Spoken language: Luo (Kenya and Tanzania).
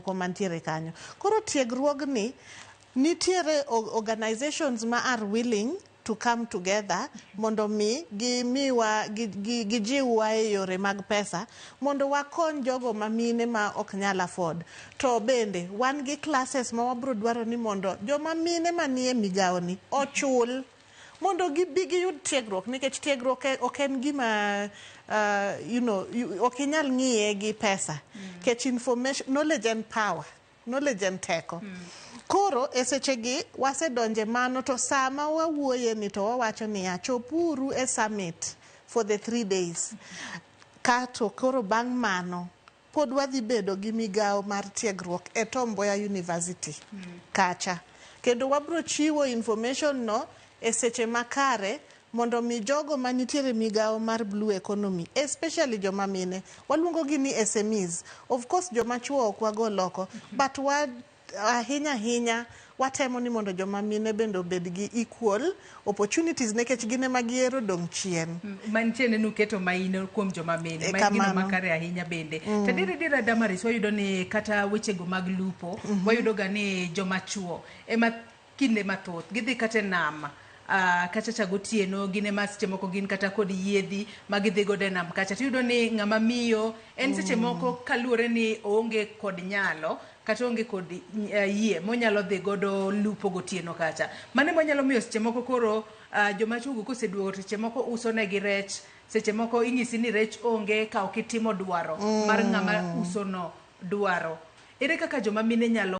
moko mantiere kanyo. Koro tiegruogni nitiere organizations ma are willing to come together mondo mi gimiwa gijiwwa e yore mag pesa mondo wakony jogo ma mine ma ok nyal afford. To bende wan gi classes ma wabro dwaro ni mondo joma mine manie migawo ni ochul mondo gibi giyud tiegruok, nikech tiegruok ok en gima ok inyal ng'iye gi pesa, nikech information, knowledge and power, knowledge en teko. Koro e sechegi wasedonje mano, to sama wawuoye ni to wawacho niya, chopuru e summit for the 3 days kato koro bang' mano pod wadhi bedo gi migawo mar tiegruok e Tom Mboya University kacha, kendo wabro chiwo information no e seche makare mondo mi jogo manitiere migawo mar blue economy, especially joma mine, waluongo gi ni SMEs. Of course joma chuo ok wagol oko, but wa ahinya ahinya watemo ni mondo joma mine bende obed gi equal opportunities, nikech gin ema gihero dong' chien. Mantiende nuketo maino kuom joma mine ma en gino kamano. Makare ahinya bende. To adier adier, Damaris, wayudo ni kata wechego mag lupo, wayudo ga ni joma chuo ema kinde mathoth gidhi kata e nam kacha cha gotieno, gin ema seche moko gin kata kod yiedhi ma gidhi godo e nam kacha, tiyudo ni ng'ama miyo en seche moko kaluwore ni oonge kod nyalo kata onge kod yie monyalo dhi godo lupo gotieno kacha. Mano ema nyalo miyo seche moko koro joma chuo go koseduogo to seche moko uso negi rech, seche moko inyisi ni rech onge ka ok itimo dwaro mar ng'ama uso no dwaro. Ere kaka joma mine nyalo